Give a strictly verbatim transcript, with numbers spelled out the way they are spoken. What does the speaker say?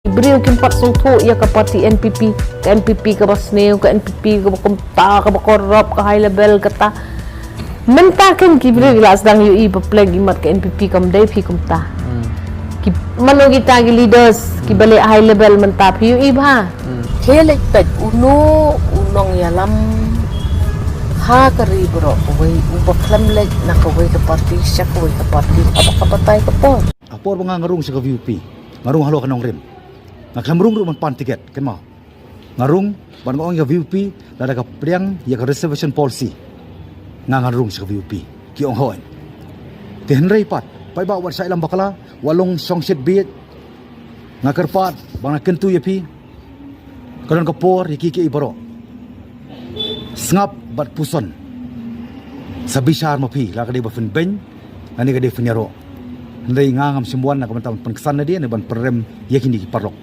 Briew kim pat sngewthuh ïa ka party N P P, ka N P P kaba sniew, ka N P P kaba kumta, kaba corrupt, ka high level kata. Mynta kan ki briew la sdang ïohi ba pleng i mat ka N P P kam dei phi kumta. Ki mano kita ki leaders kiba leh high level mynta phi ïohi bha. Khie leit peit uno u nongïalam ha ka ri baroh kawei uba khlem leit na kawei ka party sha kawei ka party ha kaba ka batai ka por. Ha por ba nga nga rung sha ka V P, nga rung halor ka nongrim. Nga khlem rung ruh ban pan tiket, kynmaw. Nga rung ban nga ong ïa ka V P lada ka pdiang ïa ka reservation policy. Nga ngan rung sha ka V P. Ki ong hooid. Te hynrei pat, paidbah wat shah ïalam bakla, wat long shongshit bieit. Nga kyrpad ba nga kyntu ïa phi. Ka don ka por ïa ki ki baroh. Sngap bad puson. Sa bishar ma phi, la ka dei ba phin beiñ, lane ka dei phin ïaroh. Hynrei nga ngam shym wan na ka bynta ban pynksan nadien, ban pynrem ïa kine ki paralok.